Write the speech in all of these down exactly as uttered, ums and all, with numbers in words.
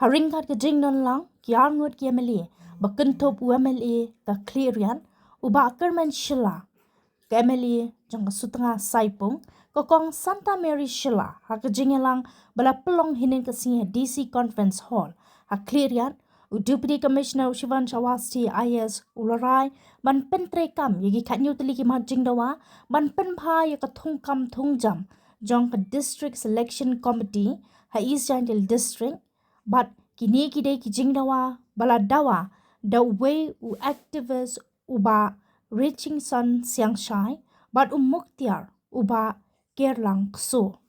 Ryngkat ka jingdon lang ki arngut ki M L A ba kynthup u M L A ka Khliehriat u Bah Kyrmen Shylla, ka M L A jong ka Sutnga Saipung, ka Kong Santa Mary Shylla, ha ka jingïalang ba la pynlong hynnin ka sngi ha D C Conference Hall ha Khliehriat, u Deputy Commissioner u Shivansh Awasthi I A S u la rai ban pyntreikam ïa ki khatñiew tylli ki mat jingdawa ban pynbha ïa ka thungkam thungjam jong ka District Selection Committee ha East Jaintia District, bad kine ki dei ki jingdawa ba la dawa da uwei u activist u Bah Richingson Siangshai bad u Muktiar u Bah Kerlang Kso.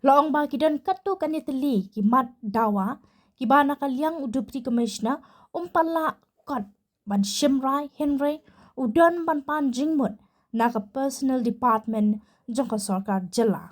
La ong ba ki don katto katne tylli ki mat dawa kiba na ka liang u Deputy Commissioner um pat lah kot ban shim rai, hynrei u don ban pan jingmut na ka Personnel Department jong ka sorkar jylla.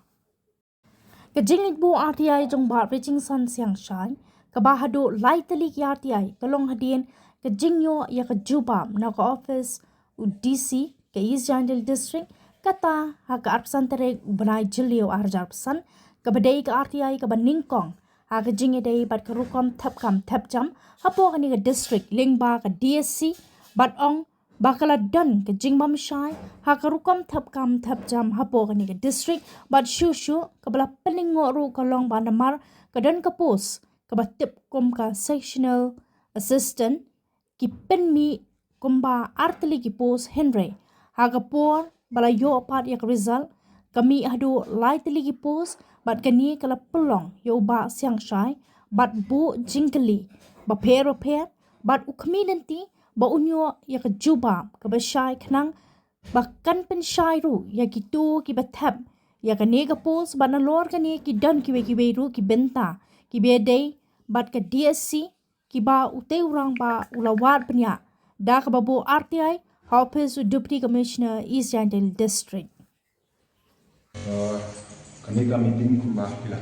Ka jingleit buh R T I jong Bah Richingson Siangshai, kaba haduh lai tylli ki R T I, ka long hadien ka jingïoh ïa ka jubab na ka office u D C ka East Jaintia District, kata ha ka arphew san tarik u bnai Jylliew arhajar arphew san, kaba dei ka R T I kaba nyngkong ha ka jingïadei bad ka rukom thep kam thep jam hapoh kane ka district lyngba ka D S C, bad ong ba ka la don ka jingbymshai ha ka rukom thep kam thep jam hapoh kane ka district, bad shuh shuh kaba la pynlyngngoh ruh ka long ba namar ka don ka post kaba tip kum ka sectional assistant, ki pynmih kumba ar tylli ki post, hynrei ha ka por ba la ïoh pat ïa ka result, ka mih haduh lai tylli ki post, bad kane ka la pynlong ïa u Bah Siangshai ban buh jingkylli bapher bapher bad u khmih lynti ba un ïoh ïa ka jubab kaba shai, khnang ba kan pynshai ruh ïa kito kiba thep ïa kane ka post, bad nalor kane ki don kiwei kiwei ruh ki bynta kiba ïadei bad ka D S C, kiba utei u rangbah u la wad bniah da kaba buh R T I ha office u Deputy Commissioner East Jaintia District. Uh, kane ka meeting kumba phi la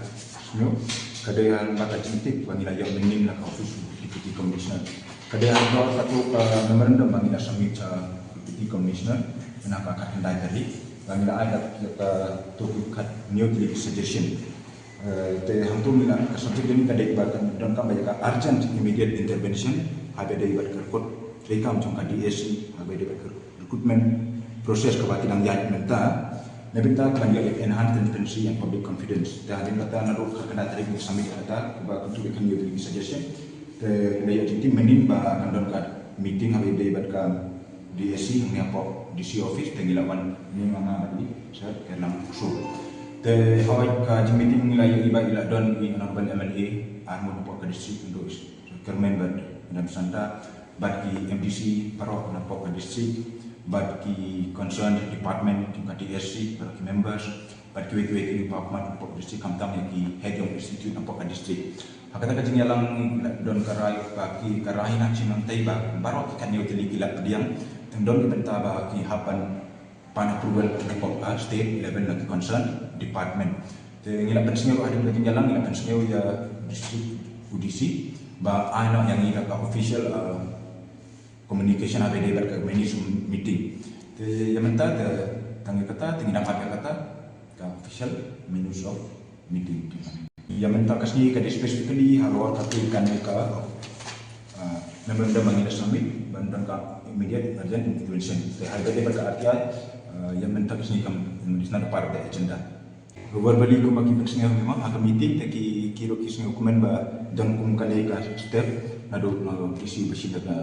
sngew, ka dei ha ka jingtip ba ngi la ïoh mynnin na ka office u Deputy Commissioner. Ka dei ha ka, ka memorandum ba ngi la submit ha Deputy Commissioner na ka khatkhyndai tarik, ba ngi la ai ka, ka, ka, khathynñiew tylli ki suggestion. Eh, te hangto ngi la, ka subject jong ka dei ba ka donkam ba ïa ka urgent immediate intervention haba ïadei bad ka rekrut treikam jong ka D S C, haba ïadei bad ka recruitment process kaba ki dang ïaid mynta. Na bynta ka ban ïoh ïa ka enhanced transparency and public confidence. Te hadien kata naduh ka khatkhyndai tarik ngi submit ïa kata kaba kyntu ïa ka khathynñiew tylli ki suggestion. Te ngi la ïoh jingtip mynnin ba kan don ka meeting haba ïadei bad ka D S C hangne hapoh D C office, te ngi la wan mynnin ma nga bad i Sir Kerlang Kso. Te hoi ka jingmeeting ngi la ïohi ba i la don i honorable M L A arngut hapoh ka district, Sir Kyrmen bad Madam Santa, bad ki M D C baroh hapoh ka district, bad ki concerned department jong ka D S C, bad ki members, bad kiwei kiwei ki department hapoh ka district, khamtam ïa ki head jong institute hapoh ka district. Ha kata ka jingïalang la don ka rai ba ki, ka rai na ka jingmyntoi ba baroh ki khatñiew tylli ki lad pdiang, tang don ki bynta ba ki hap ban pan approval hapoh ka state level na ki concerned department. Te ngi la pynsngew hadien ka jingïalang, ngi la pynsngew ïa district u D C ba ai noh ïa ngi ka official, uh, communication haba ïadei bad ka minutes meeting. Te ïa mynta te tang ïa kata, te ngi dang ap ïa kata ka official minutes of meeting. Ïa mynta ka sngi ka dei specifically halor kata kane ka, ah, memorandum ba ngi la submit ban don ka immediate urgent intervention. Te haba ïadei bad ka R T I, ah, ïa mynta ka sngi kam, is not a part of the agenda. Verbally kumba ki pynsngew, memang ha ka meeting te ki, ki ruh ki sngew kumne ba don kum kane ka step, naduh, naduh D C ba shin da ka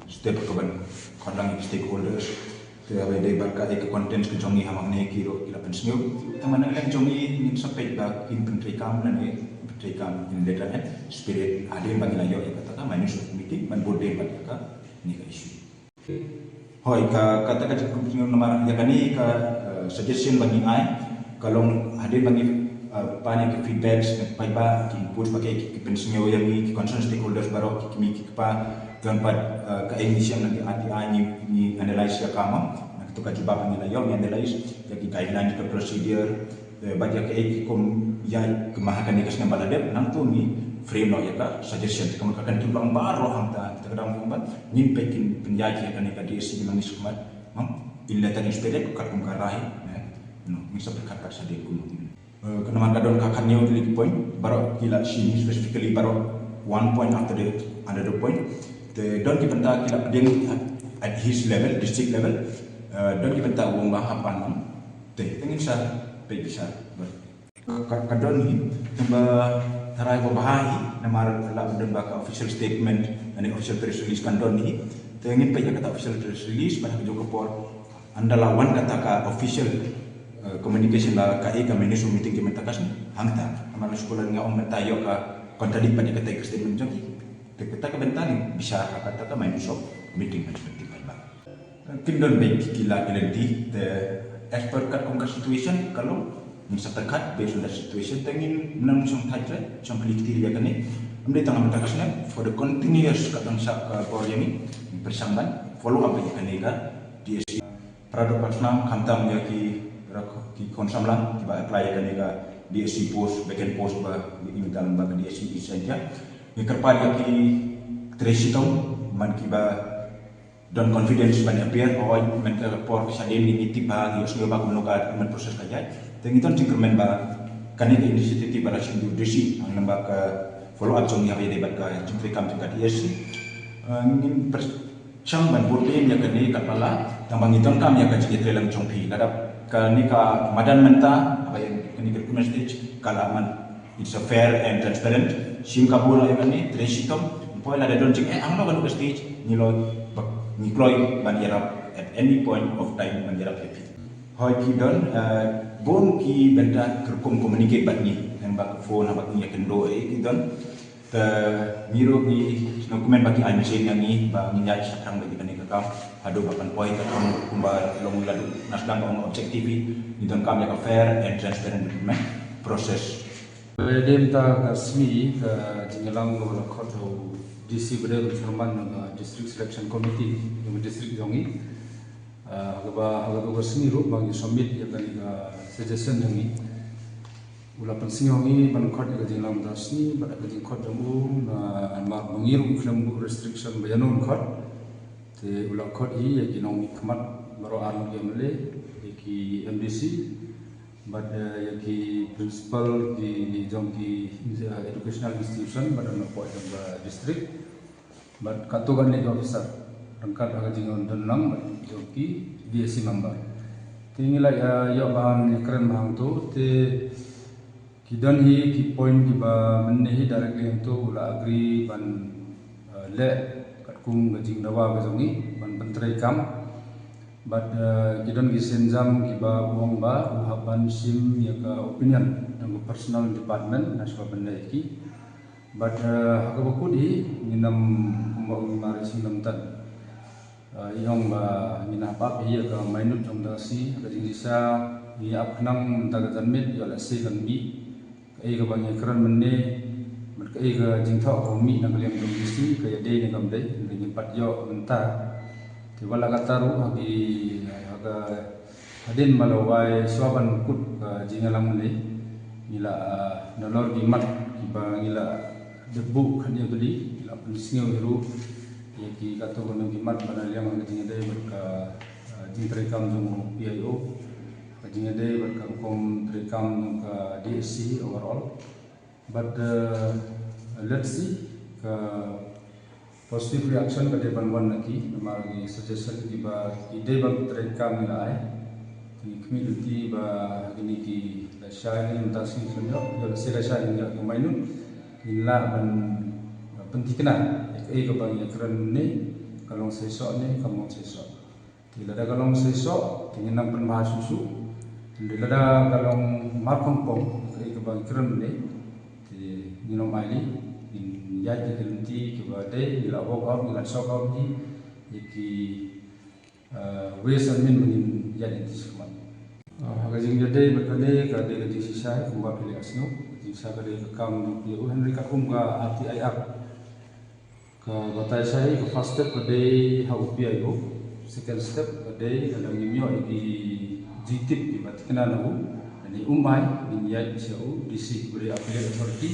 step ka ban khot lang ïa ki stakeholders. Te haba ïadei bad ka, eh, ka contents ka jong ngi ha ma ngi ki ruh ki la pynsngew. Te ma ngi la jong ngi ngin sa peit ba kin pyntreikam lane pyntreikam in letter and spirit hadien ba ngi la ïoh ïa kata ka minutes of meeting ban bud dei bad ïa kane ka issue. Hoi, ka, kata ka jingpynsngew namar ïa kane ka, eh, suggestion ba ngi ai ka long hadien ba ngi, eh, pan ïa ki feedbacks, paidbah ki input ba ki, ki pynsngew ïa ngi ki concerned stakeholders baroh, ki kmie ki kpa, don pat, eh, kaei ngi shem na ki R T I, ngi, ngi analyse ïa ka ma. Na kata ka jubab ba ngi la ïoh, ngi analyse ïa ki guidelines, ka procedure, eh, bad ïa kaei ki kum ïa ki ma ha kane ka snem ba la dep, nangta ngi frame noh ïa ka suggestion. Te kumta ka kan tu bang baroh hangta, te ka dang kumba ngin peit kin pynïaid ïa kane ka D S C ki nang ni sukmat, ma, in letter and spirit katkum ka rai, eh, no, ngin sa pyrkhat pat sa dei kumno. Ka namar ka don ka khatnïew tylli ki point, baroh ki la shim specifically baroh one point after the another point. Te don ki bynta ki la pdiang at his level, district level. Don ki bynta u ong ba hap ban ong. Te te ngin sa peit bishar. Ka don hi, tang ba tharai ba bha hi, namar la don ba ka official statement, ani official press release kan don hi. Te ngin peit ïa kata official press release, ba ha ka jong ka por ynda la wan kata ka official communication ba ka e ka minutes of meeting ki mynta ka sngi, hangta namar la shu la nga ong mynta ïoh ka contradict pat ïa kata ka statement jong ki. Te kata ka bynta ngin bishar ha kata ka minutes of meeting, minutes of meeting ba kin don beit ki la ki lynti. Te as per katkum ka situation ka long, ngin sa pyrkhat based on the situation. Te ngin nang shong thait re, shong kli kti ïa kane. Ym dei tang mynta ka snem, for the continuous ka tang sha ka por ïa ngi, ngin pyrshang ban follow up ïa kane ka D S C. Para doh ka snam, khamtam ïa ki rak ki khun samla kiba apply ïa kane ka D S C post, vacant post ba ngi dang ba ka D S C East Jaintia. Ngi kyrpad ïa ki trei shitom man kiba don confidence ban appear, hooid, man ka por shadien ngi tip ba ngi ïohsngew ba kumno ka recruitment process ka jai. Te ngi don jingkyrmen ba kane ka initiative ba la shim da u D C, hangne ba ka follow up jong ngi haba ïadei bad ka jingtrei kam jong ka D S C. Ngin pyrshang ban bud ïa kane ka pala, tang ba ngi donkam ïa ka jingïatreilang jong phi. Lada kane ka madan mynta, haba ïa kane ka recruitment stage ka la man, it's a fair and transparent. Shim kabu noh ïa kane, trei shitom. Poi lada don jingeh hangno kano ka stage, ngi kloi, ngi kloi ban ïarap at any point of time ban ïarap ïa phi. Hooid, ki don bun ki bynta ki rukom communicate bad ngi, lyngba ka phone, haba ngi ïakynduh, eh, ki don. Te ngi ruh ngi sngewkmen ba ki ai mynsiem ïa ngi ba ngin ïaid shaphrang bad ïa kane ka kam haduh ba kan poi ka kam kumba long, la dei na sdang ka ong objective hi, ngi donkam ïa ka fair and transparent recruitment process. Ba ïadei mynta ka sngi ka jingïalang kaba la khot ha u D C ba dei u chairman jong ka District Selection Committee jong ka district jong ngi. Kaba ha katu ka sngi ruh ba ngi submit ïa kane ka suggestion jong ngi. U la pynsngew ngi ban khot ïa ka jingïalang mynta ka sngi bad ka jingkhot jong u na mar ba ngi ruh khlem buh restriction ba ïano un khot. Te u la khot hi ïa ki nongmihkhmat baroh ar ngut ki M L A, ïa ki M D C, bad ïa ki principal ki jong ki educational institution bad napoh jong ka district. Bad katto katne ki officer ryngkat ha ka jingdon lang bad jong ki D S C member. Te ngi la ïa ïoh ban ïakren bha hangto, te ki don hi ki point kiba mynne hi directly hangto u la agree ban leh katkum ka jingdawa ka jong ngi ban pyntreikam. Bad ki don ki sienjam kiba u ong ba u hap ban shim ïa ka opinion jong ka personnel department na shwa ban leh ki. Bad ha kaba kut hi ngin ym, kumba u ngi mar i sngewlem tan. I ong ba ngin ap ap hi ïa ka minute jong mynta ka sngi, ha ka jingshisha ngi ap khnang mynta ka janmiet ïoh lehse kan mih kaei kaba ngi kren mynne, bad kaei ka jingthoh kaba mih na ka liang jong D C ka ïadei ne kam dei, ngin pat ïoh mynta. Te wat la katta ruh ha ki, ha ka Hadien ba la wai shuwa ban kut ka jingïalang mynne, ngi la, ah, nalor ki mat kiba ngi la dep buh khatnïew tylli, ngi la pynsngew hi ruh ïa ki katto katne ki mat ba na liang ka jingïadei bad ka, ah, jingtreikam jong u P I O, ka jingïadei bad ka rukom treikam jong ka D S C overall. But, uh, let's see ka positive reaction ka dei ban wan na ki, namar ki suggestion kiba ki dei ban treikam ngi la ai. Ngi khmih lynti ba kine ki lashai ne mynta sngi khlem ïoh, ïoh lehse lashai ne ïoh ka minute. Ngin lah ban pynthikna ïa kaei kaba ngi kren ne ka long shisha ne kam long shisha. Te lada ka long shisha te ngin nang pynbha shuh shuh. Te lada ka long markhongpong kaei kaba ngi kren ne, te ngin ym ailad, ngin ïaid ïa ki lynti kiba dei, ngi la work out, ngi la sort out hi ïa ki, uh, ways and means ba ngin ïaid lynti shakhmat. Uh, ha ka jingïadei bad kane ka dei ka jingshisha kumba phi la ïohsngew, ka jingshisha ka dei ka kam jong u P I O, hynrei katkum ka R T I Act. Ka batai shai, ka first step ka dei ha u P I O, second step ka dei lada ngim ïoh ïa ki jingtip kiba thikna na u, lane um ai, ngin ïaid sha u D C ba dei appellate authority.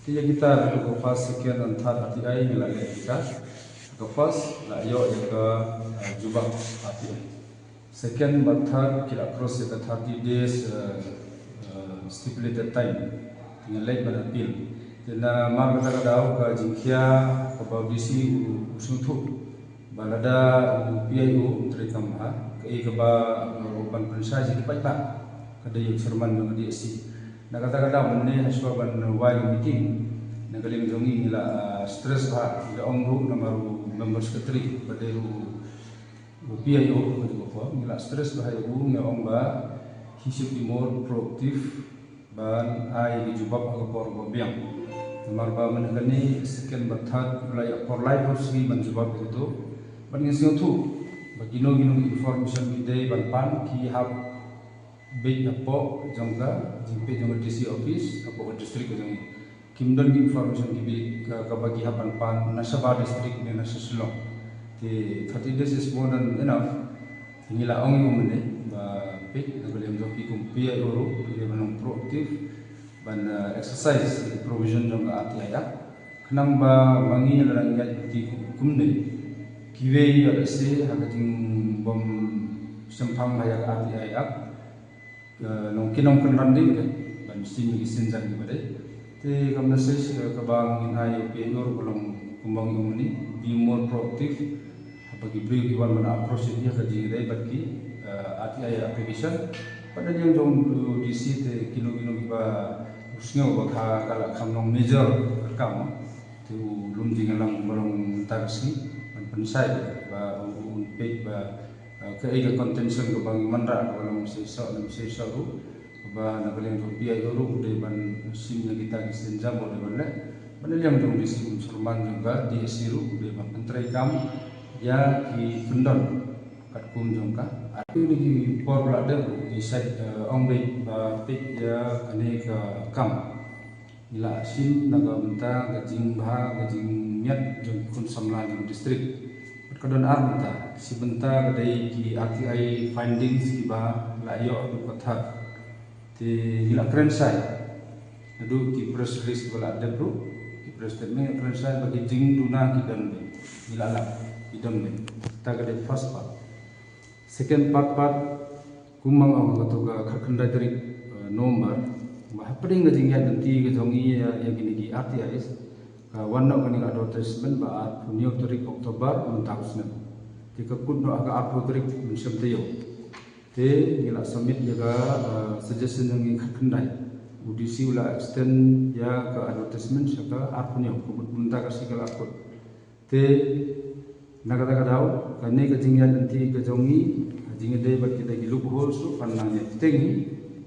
Te ïa kita ruh ka first, second and third R T I ngi la leh kita. Ka first la ïoh ïa ka, eh, jubab R T I. Second bad third ki la cross ïa ka thirty days, eh, eh, stipulated time. Te ngi leit ban appeal. Te namar kata ka daw ka jingkhia kaba u D C u, u sngewthuh ba lada u P I O u treikam ha kaei kaba u ban pynshai sha ki paidbah, ka dei ïa u chairman jong ka D S C. Na kata ka daw mynne hashwa ban wai ka meeting, na ka liang jong ngi ngi la, ah, stress ba, ngi la ong ruh namar u member secretary ba dei ruh u P I O, ka dei ka por, ngi la stress ba ha u, ngi ong ba he should be more proactive ban ai ki jubab ha ka por ba biang. Namar ba mynne kane second ba third, la ïa por lai por sngi ban jubab ïa kato. Ban ngi sngewthuh ba kino kino ki information ki dei ban pan, ki hap beit hapoh jong ka jingpeit jong ka D C office, hapoh ka district ka jong ngi. Kim don ki information ki beit ka, kaba ki hap ban pan na shabar district ne na sha Shillong. Te thirty days is more than enough. Te ngi la ong ïa u mynne ba peit, na ka liang jong phi kum P I O ruh, phi dei ban long proactive ban, uh, exercise provision jong ka R T I Act. Khnang ba ma ngi la dang ïaid lynti kumne, kiwei ïa lehse ha ka jingbym shemphang ba ïa ka R T I Act, eh, nongkyndong kynran dei ba dei ban shim ïa ki sienjam kiba dei. Te ka message, eh, kaba ngin ai ïa u P I O ruh ka long kumba ngi ong mynne, be more proactive. Haba ki briew ki wan ban approach ïa ka jingïadei bad ki, eh, R T I application. Bad na liang jong u D C te kino kino kiba u sngew ba ka, ka la kham long major ka kam, te u lum jingïalang ba long mynta ka sngi ban pynshai ba u, u, un peit ba, eh, kaei ka contention kaba ngi wanrah kaba long shisha ne shisha ruh. Kaba na ka liang jong u P I O ruh u dei ban shim ïa kita ki sienjam ba u dei ban leh. Bad na liang jong u D C kum chairman jong ka D S C ruh u dei ban pyntreikam ïa ki kyndon katkum jong ka. Atu ni ki por ba la dep ruh ngi shait, eh, ong beit ba peit ïa kane ka kam. Ngi la shim na ka bynta ka jingbha ka jingmiat jong ki khun samla jong district. Bad ka don ar bynta, shi bynta ka dei ki R T I findings kiba la ïoh haduh ka thad. Te ngi la kren shai naduh ki press release kiba la dep ruh, ki press statement, ngi la kren shai ba ki jingduna ki don beit, ngi la lap ki don beit. Kata ka dei first part. Second part pat, kumba nga ong, kato ka khatkhyndai tarik, eh, November, ba hapdeng ka jingïaid lynti ka jong ngi ïa, ïa kine ki R T Is, ka wan noh kane ka advertisement ba arphew hynñiew tarik October mynta u snem. Te ka kut noh ha ka arphew tarik mynshem taïew. Te ngi la submit ïa ka, eh, suggestion jong ngi khatkhyndai. U D C u la extend ïa ka advertisement sha ka arphew hynñiew, ka mut mynta ka sngi ka la kut. Te na kata ka daw, kane ka jingïaid lynti ka jong ngi, ka jingïadei bad kita ki loopholes ruh kan nang ïaid bteng hi,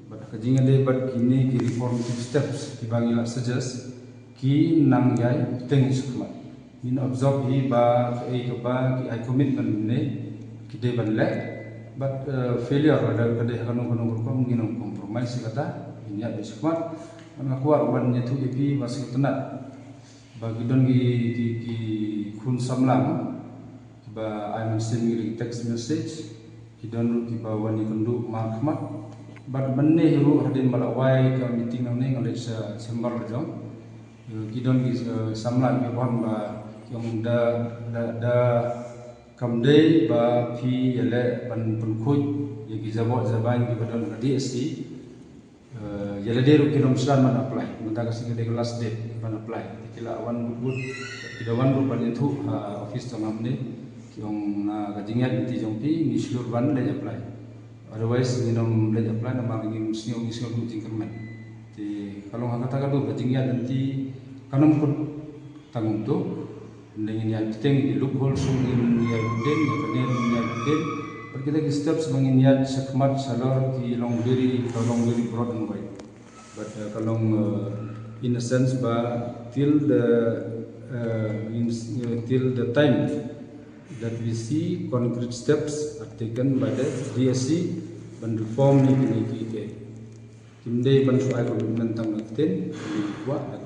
bad ka jingïadei bad kine ki reformative steps kiba ngi la suggest, ki nang ïaid bteng hi shakhmat. Ngin observe hi ba kaei kaba ki ai commitment ne ki dei ban leh, bad, eh, failure lada ka dei ha kano kano ka rukom ngin ym compromise ïa kata, ngin ïaid beit shakhmat. Bad nga kwah ban ïathuh ïa phi ba sngewtynnat ba ki don ki, ki, ki khun samla kiba ai mynsiem ïa ki text message, ki don ruh kiba wan ïakynduh markhmat. Bad mynne hi ruh hadien ba la wai ka meeting nangne nga leit sha chamber la jong. Eh, ki don ki, eh, samla kiba wan ba ki ong da, da, da kam dei ba phi ïaleh ban pynkhuid ïa ki jaboh jabieng kiba don ka D S C. Eh, ïa lade ruh kin ym sdang ban apply, mynta ka sngi ka dei ka last date ban apply. Te ki la wan bud bud, ki da wan ruh ban ïathuh ha office jong nga mynne, ki ong na ka jingïaid lynti jong phi ngi shlur ban leit apply. Otherwise ngin ym leit apply namar ngi sngew, ngi sngew duh jingkyrmen. Te ka long ha kata ka dei ka jingïaid lynti kan ym kut tang kumto. Ngin ïaid bteng ïa ki loophole, shu ngin ïaid bteng ïa kane, ngin ïaid bteng. Bad kita ki steps ba ngin ïaid shakhmat shalor ki long very, ka long very broad and wide. But, uh, ka long, uh, in a sense ba till the, uh, in, uh, till the time that we see concrete steps are taken by the D S C ban reform ïa kine ki, ki Kim dei ban shu ai commitment tang na ktien, ngi kwah da